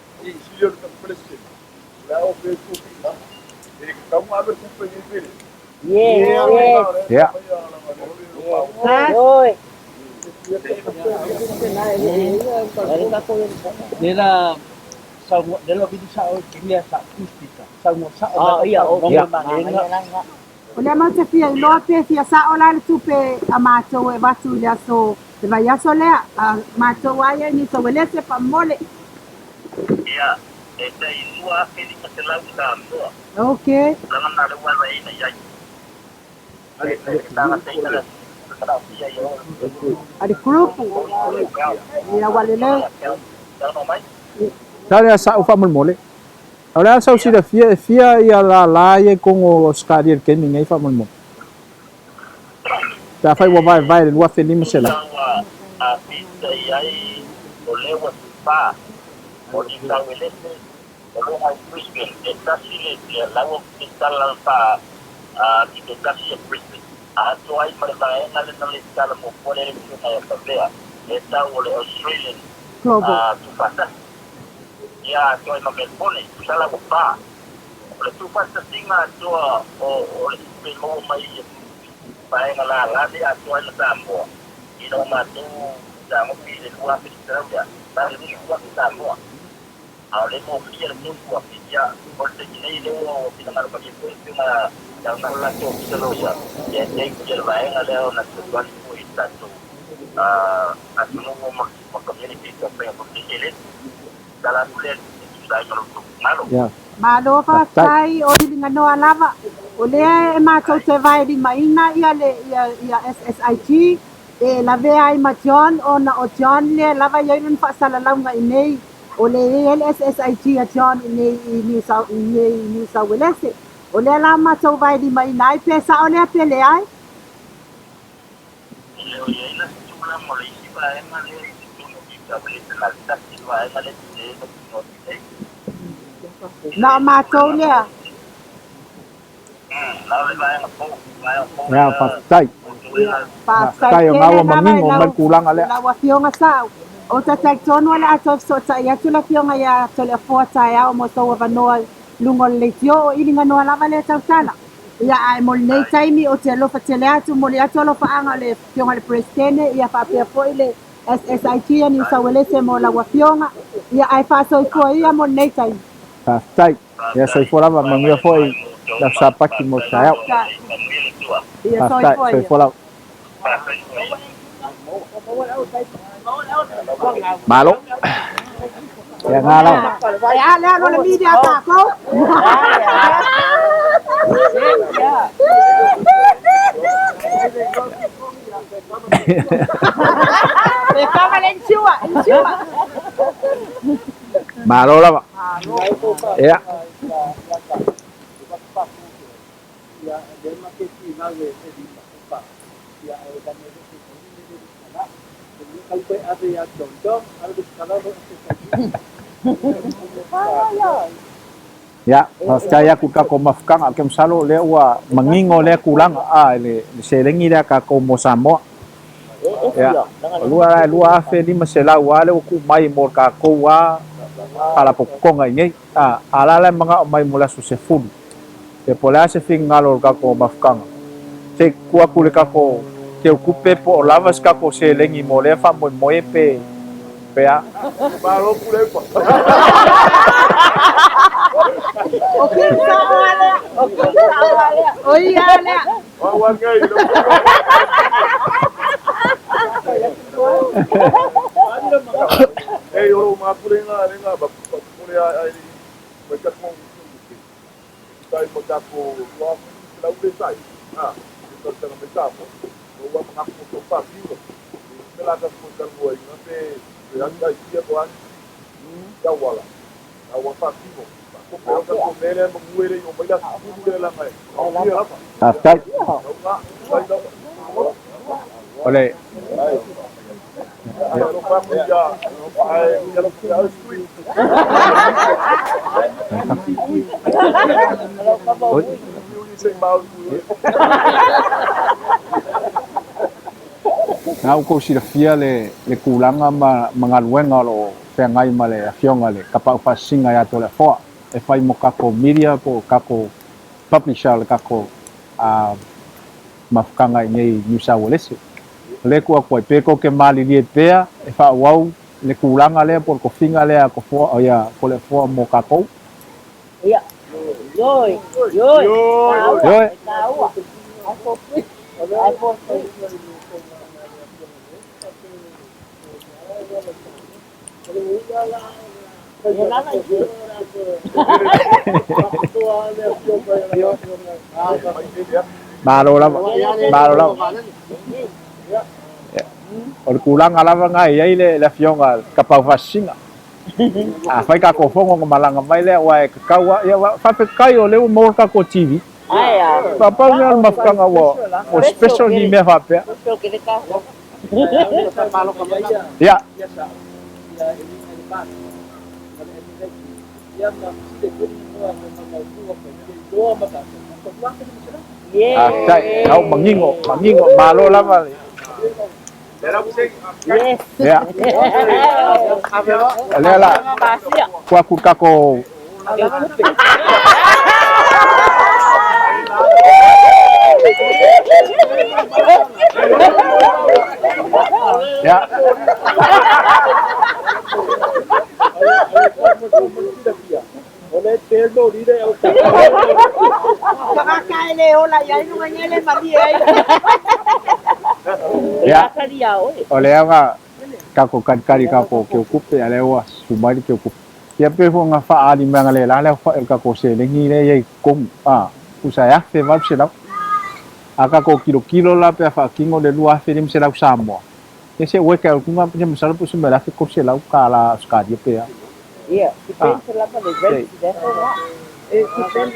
Yes, yes. Ia. Oi. Lea la lea la vili sa'o i mea sa pita saunoa sa'o mai Ah, ia, o. Ia. malieina. O lea matou te fia iloa pe fia sa'o la le tupe a matou e avatu i le aso le vaiaso lea a matou a ia i Niu Sauelese faamolemole. Ia, e tai 2500 Samoa. Okay. Tulaga na lea ua avaeina i ai. E tagata ina le manaomia i o. A le group ia ua lelei. Sa lea sa'u faamolemole. O le a sau silafia e fia ia lala ia i totonu o Ausetalia i le taimi nei faamolemole? Pe afai ua vaevae i le 2500. Tusa ua pita i ai o lea ua tufa o ni tauelese o lo o i Brisbane e tasi le laua lesitala fa i te tasi e Brisbane atoa ai ma le vaega lena lesitala muamua lea le susuga ia Savea e tau o le Australian Global. tuufaatasi ia atoa ai ma Melbourne tusa la ua fa o le tuufaatasiga atoa o le tupe maua mai i vaega lala lea atoa ai ma Samoa ina ua matou tagofi i le 2500 lea na o le 20,000 Samoa a o le manaomia le 30,000 ia o le taimi nei lea ua finagalo malie foi le afioga ia na o le latou ofisa loia ia e i le vaega lea ona fesoasoani foi i le tatou atunuu ma community taumafaiga foi le seleni tala atu lea e tusa ai ma lo outou finagalo. Ia. Malo Faafetai. faafetai o liliganoa lava. O lea e matou te vaelimaina ia le ia ia SSIG e lavea ai ma John ona o John lea lava e i ai lona faasalalauga i nei o lea e i ai le SSIG a John i nei i New South i nei i Niu Sauelese. O lea la matou vaelimaina ai pe sa'o lea pe leai. E le o i ai la se tulaga o le isi vaega lea i totonu o Niu Sauelese na o le tasi le vaega lea e tetē ma tino atu nei i Na le o matou tulaga lea. foi. Ia, faafetai. Faafetai Faafetai o tele gaua lava i manino mai lau le tulaga lea. lau afioga Sa'u. O ta talitonu o le a toe fesootai atu le afioga ia Toleafoa taeao mo sou avanoa i luga o le leitio o iliganoa lava lea tautala. Ia ae mo lenei taimi ou te alofa tele atu, momoli atu alofaaga o le afioga i le Peresetene ia faapea foi le SSIG a Niusauelese mo lau afioga. Ia ae faasoifua ia mo lenei taimi. Faafetai. Ia soifua lava, manuia foi le Aso Sapati mo taeao. Faafetai. Ia Faafetai, soifua ia. soifua lava. Malo. Ia ngā lava. E a le alo le media a tākou. E kava le insure, insure. Malo lava. Ia. Ia, faafetai atu i tatou mafutaga, ou te masalo o lea ua manino lea tulaga a i le seleni lea a tatou mo Samoa. Ia, o lua la e 2500 lava lea ua tuu mai mo le tatou lava faalapotopotoga i inei. A, a la la e manao mai mo le aso 10. Ia po o le a se finagalo o le tatou mafutaga. Se i tuu atu i le tatou teutupe po o lava se tatou seleni mo lea faamoemoe pe pe a. Malo Pulepa. O King Sa'o a lea. O King Sa'o a lea. O ia a lea. Au anei lo. Ei oro ma pulenga lenga ba pule ai ai mai ka ko tai mo ta ko wa la ule sai. Ah, ko ta mai ta mo. Wa ma ko to pa ki. Me la ka ko ta mo ai na pe pe an ai kia ko an ya wala. A wa pa ki mo. Ko pe ka ko mele mo muere o mai la ku le la mai. Au ia la. Faafetai. Au nga sai la. O le Ai lo pa ku ya. Ai ya lo ku ya sui. Oi. Na ua kou silafia le le tulaga ma ma galuega o lo o feagai ma le afioga i le Tapaau Faasisiga ia Toleafoa e fai mo tatou media po o tatou publisher o le tatou mafutaga i nei Niu Sauelese. O lea e tuu atu ai pe tou te malilie pea e faaauau le tulaga lea po o le tofiga lea a Tofoa ia Toleafoa mo tatou. Ia. Ioe, ioe, taua, Ioe. taua. Ai fofui, ai fofui. Ia lava i Malo lava, malo lava. O le tulaga lava lena e i ai le afioga i le Tapaau Faasisiga. Afai tatou fono ona malaga mai lea aua e tatau lava. Ia faafetai o lea ua maua le tatou TV. Pau lea o le mafutaga ua special ni mea faapea. Ia. Faafetai, au manino, manino, malo lava le. Ia. O lea la, tuu atu i le tatou Ia. Tagata e le ola i ai luga nei le malie ai. Ia, o lea na tatou kalikali i tatou keukupe, a o lea ua susu mai le keukupe. Ia pei foi ona faaali mai analeila le aofai o le tatou seleni lea e i ai i totonu, a, tusa e 1800. A tatou tilotilo la pe a faatino le 2500 Samoa, ia se ua e tau atu se masalo po o se mea o le 1300 tala Ausetalia pe a. Ia, depend lava le rate lea foi la. E depend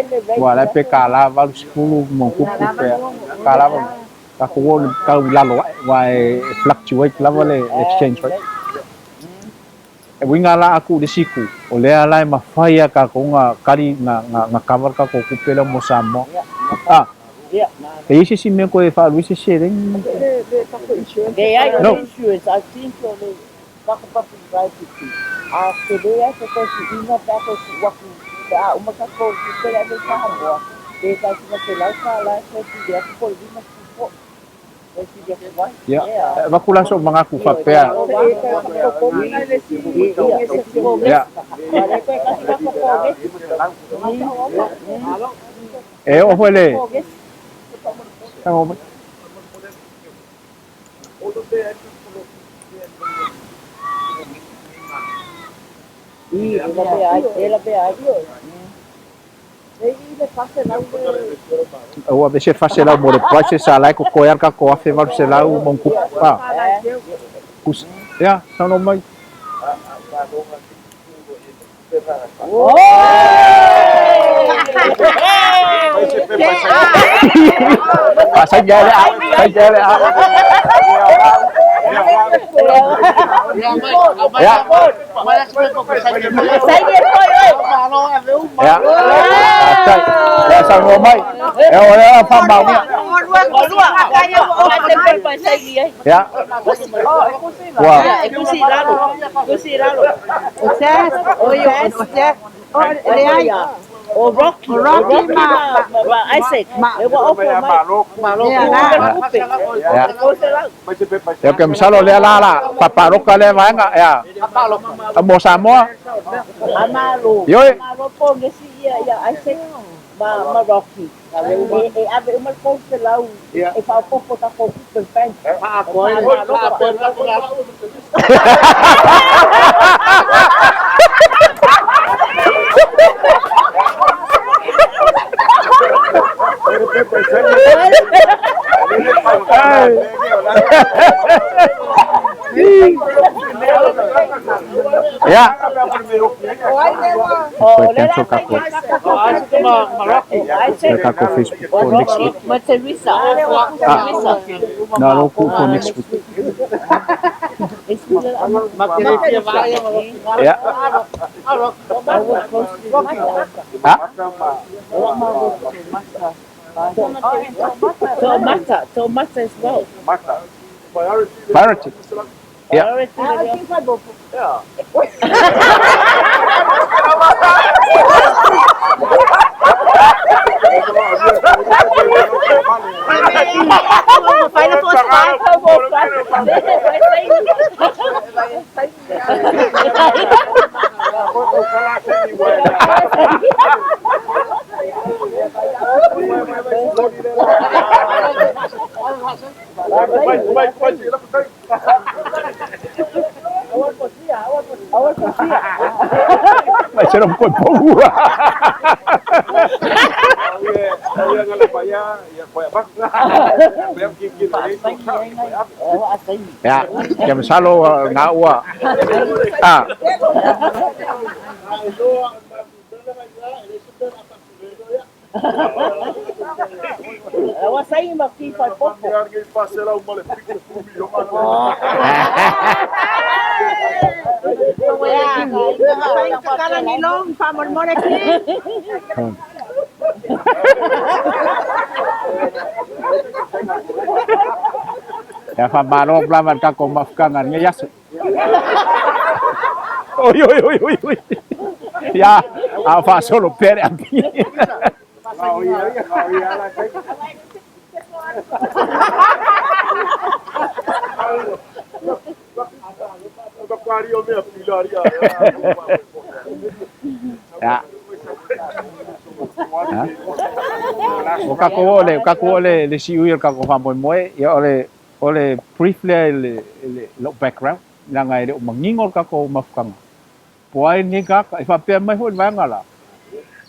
le rate. Ua la pe tala 80 ma tupu pe tala tatou o tau i lalo ae aua e fluctuate lava le exchange rate. E uiga la aku i le isi itu, o lea la e mafai lava e tatou ona kali, na cover le tatou tupe lea mo Samoa. Ah, e i ai se isi mea toe faalu ai se seleni? Leai, o No. le insurance, I think o le tatou public liability, a tele lava se toe suiga pe a toe tuu atu, pe a uma tatou tupe le ave i Samoa, pe $100 e toe pili atu po o le 50 foi. Toe pili atu ai. Ia, e avatu la sou manatu faapea. Ia. E oo foi le. Tago mai. Ua aveese le $400 mo le price sa la e totoe lava le tatou $1,800+. Ah. Tusa. Ia, saunoa mai. Faasaini lava le a, saini lava le a. Ia. Ia. Faafetai. Ia saunoa mai. Ia o lea o faamaonia. Ia. Ua. O Rocky, o Rocky ma, ma Isaac, e ua ofo mai. Ia. Ia ou te masalo o lea la la faapaloka lea vaega ia. Mo Samoa. A malo, Ioe. malo pogesi ia ia Isaac ma ma Rocky. E e ave uma le 300 e faaopoopo tatou tupe i le bank. Ia. Toe cancel tatou. Le tatou Facebook for next week. Ah, na lou ku for next week. Ia. Ha? To'omata, to'omata as well. Priority. Ia. Mai se lou koe pou. Ia, kia masalo nga ua. Ah. Ia faamalo atu lava i le tatou mafutaga i lenei aso. Oi, oi, oi, oi, oi. Ia, a o faasolo pea le api. Ia. O tatou o le, o tatou o le, le siui o le tatou faamoemoe, ia o le, o le brief lea i le, i le, lou background, leaga e le o manino le tatou mafutaga. Po o ai lenei tagata, e faapea mai foi le vaega la,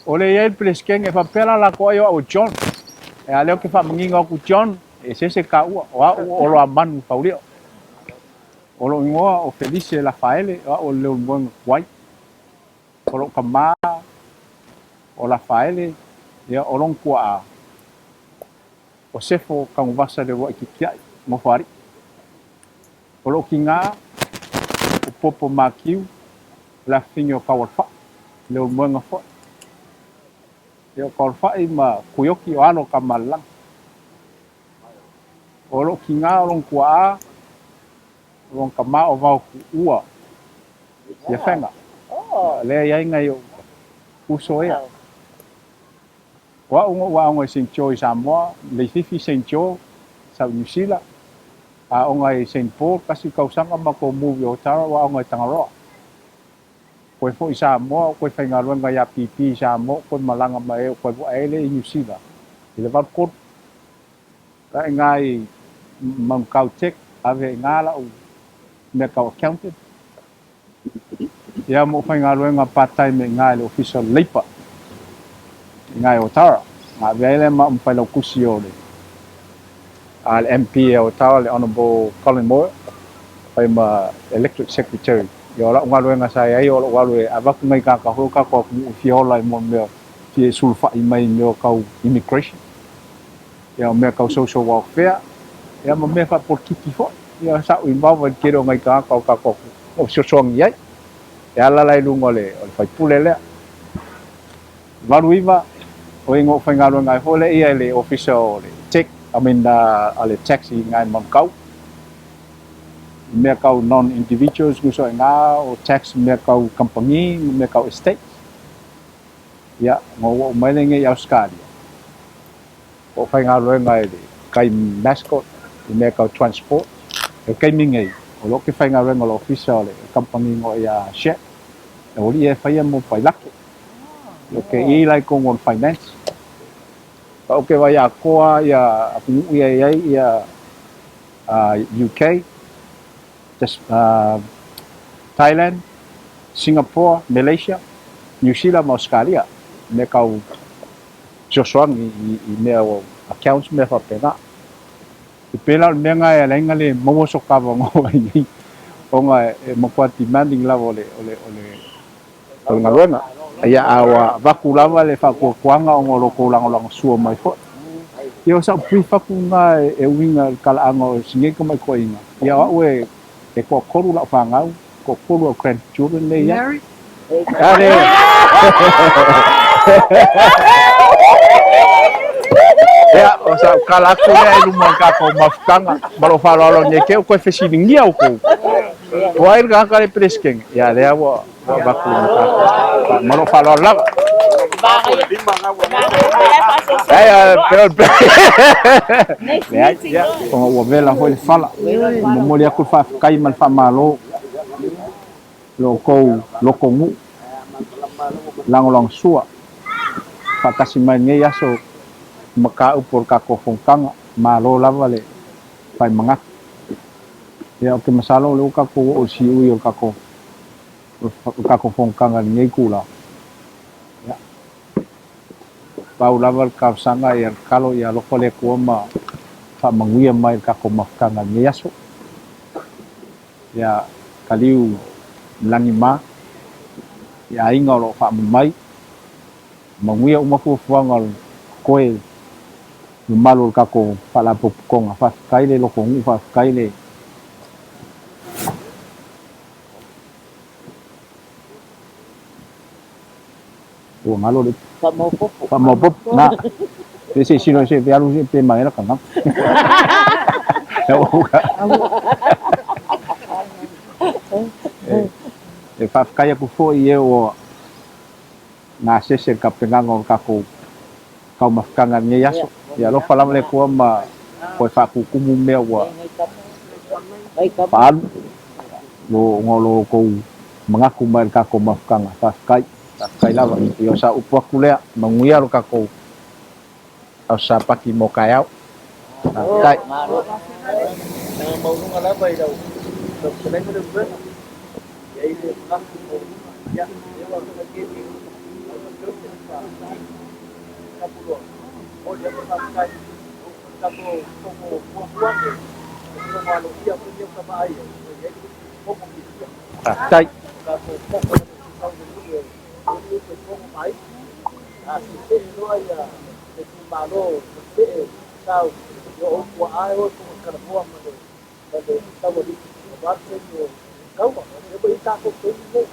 o lea e i ai le Peresetene, e faapea la latou ai o au o John. E a lea ou te faamanino atu John, e eseese taua, o au o Oloamanu Faulio. O lou igoa o Felice Lafaele, o au o le Leulumoega tuai. O lou tama o Lafaele, ia o lona tuaa o Sefo Tanuvasa le uluai titiai, Nofoalii. O lou tiga o Popo Matiu, o le afafine o Taualefaa, Leulumoega foi. Ia o Kaulufai ma Kuioki o alo o Tamalelagi. O lou tiga o lona tuaa, o lona tama o Vaotuua ia Fega. Ia lea e i ai nai ou uso ia. O au na ou aoga i Saint Joe i Samoa, Leififi Saint Joe, sau i Niu Sila, aoga i Saint Paul, tasi tausaga matou move i Otara ua aoga i Tangaroa. Koe foi i Samoa, o koe faigaluega ia PP i Samoa, o koe malaga mai ai, o koe vaa ai lea i Niu Sila i le 83. Ka i ina i Manukau Tech, ave i ina lau mea tau accountant. Ia ma ou faigaluega part time i ina i le Ofisa o le Leipa i ina i Otara. Na avea ai lea ma au ma failautusi o le a le MP a Otara, le Honourable Colin Moyle, fai ma Electorate Secretary. Ia o lau galuega sa i ai o lou alu e avatu nai tagata foi o tatou atunuu e fia ola i mea fia sulufai mai i mea tau immigration, ia o mea tau social welfare, ia ma mea faapolokiki foi. Ia sa ou involve ai i le tele o nai tagata o le tatou atunuu na ou fesoasoani ai e ala la i luga o le faipule lea. 89, o i na ou faigaluega ai foi lea i le ofisa o le tech, I mean a le tax i ina i Manukau. I mea tau non individuals guso i ina o tax i mea tau kamupani ma mea tau estates. Ia, na ou oo mai lea i Ausetalia, o faigaluega i le kai mascot i mea tau transport. O le taimi nei, o lo o ke faigaluega o le ofisa o le kamupani ngo ia Shell, e oli e faia mo pailake. O ke i la i tonu o le finance. Pa o ke vai atoa ia atunuu ia e i ai ia UK, Thailand, Singapore, Malaysia, New Zealand ma Ausetalia, mea tau fesoasoani i mea o accounts ma mea faapena. E pei la o le mea lena e ala ai ona le maua so ta avanoa i nei, ona e matua demanding lava o le galuega. Ia, a ua avatu lava le faatuatuaga ona o lo outou lagolagosua mai foi. Ia, o sau brief atu lena e uiga i le talaaga o si nei tamaitoeaina. Ia, o au e toatolu lau fanau, toatolu au grandchildren lea e i ai. Ale. Ia, o sau tala atu lea i luma o le tatou mafutaga ma lou faaaloalo nei te i ua toe fesiligia outou. O ai le tagata le Peresetene? Ia, lea ua avatu i le tatou. Ma lou faaaloalo lava. Leai, ia, ona ua vela foi le fala. Momoli atu le faafetai ma le faamalo lo outou lotonuu lagolagosua faatasi mai lenei aso mataupu o le tatou fonotaga. Malo lava le faimanatu. Ia, ou te masalo o lea ua tatou oo i le siui o le tatou fonotaga i lenei itula. Ia, pau lava le talosaga ia tatalo ia alofa le Atua ma faamanuia mai i le tatou mafutaga i lenei aso. Ia taliu lagi ma i aiga o lo o faamu mai, manuia uma fuafuaga o le totoe mamalu o le tatou Faalapotopotoga. Faafetai le lotonuu, faafetai le Ua galo le Faamaopoopo. Faamaopoopo. Na. Pe se silo se pe alu se pe mai la kanga. E faafetai atu foi i e ua gasese i le tapenaga o le tatou taumafataga i lenei aso. Ia alofa lava le Atua ma toe faatutumu mea ua faaalu ona o lo outou manatu mai i le tatou mafutaga. Faafetai. Faafetai lava. Ia o sa upu atu lea, manuia lo tatou Aso Sapati mo taeao. Faafetai. Maualuga lava i lau fetalaiga Leulumoega. E i ai le manatu maualuga, ia, lea ua faigele faafetai tatou fono muamua nei, o fono aloaia foi lea ua ta vaai ai, ua i ai le fono fiafia. Faafetai. O tatou fono e sau le nuu e ulu e fono ma aiga. A seesee loa ia le itumalo o see sau i o ou tuaa e o e fono talanoa ma le ma le taualii aua le taimi o taua. O lea ua i ai tatou taimi nei, o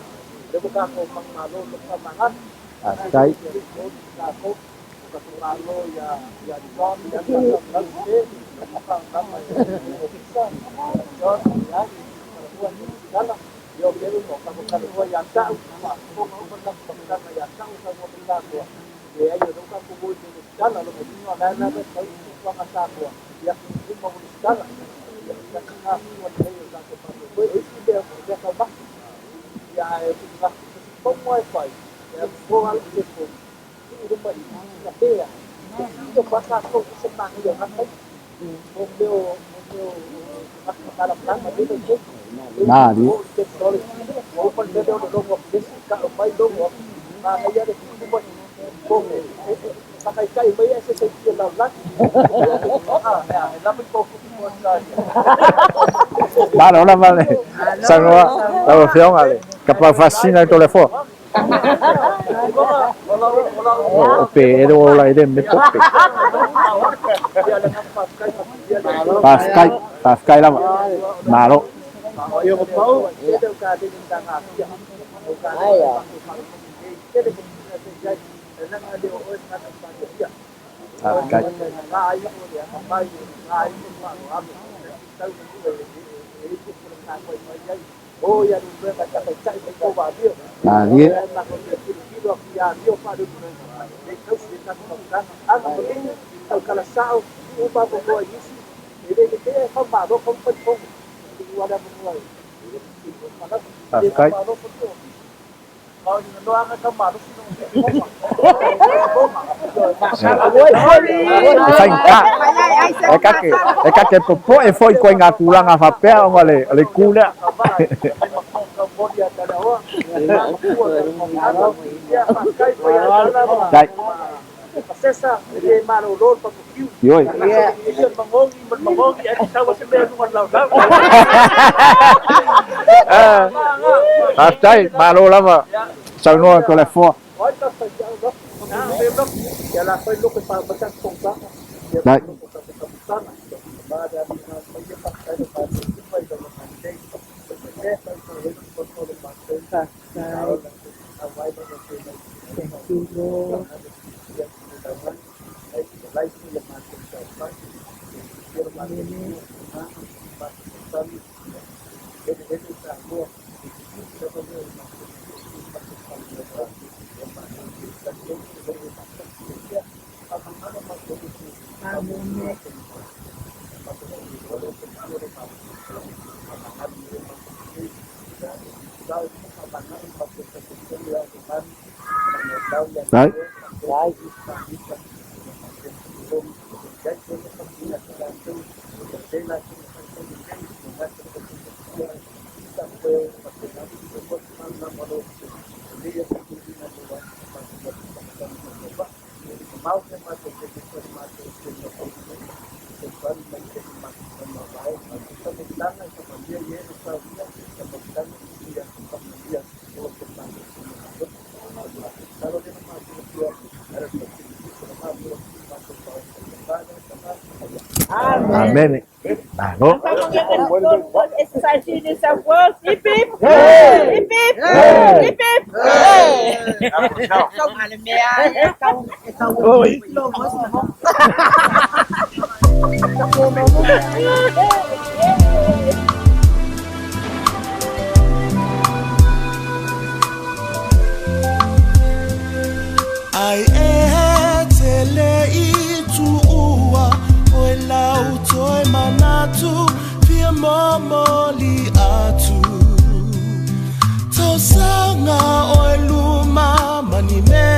lea ua tatou manumalo i le faamagalo. Faafetai. Malie. Malo lava le saunoa lau Afioga le kapaufasina i Toleafoa. O pe ele ua ola i le mea pope. Faafetai, faafetai lava. Malo. Faafetai. Malie. Faafetai. E faigata. E kake, e kake popoe foi koe ngā tulaga faapea ona o le itu lea. Dai. Ioe. Faafetai, malo lava saunoa Toleafoa. Dai. Dai. Amene. Malo. Hip hip! Hip hip! Oi. Ai e tele i tuua O e lau toe manatu Fia momoli atu Tausanga o e luma Mani mea.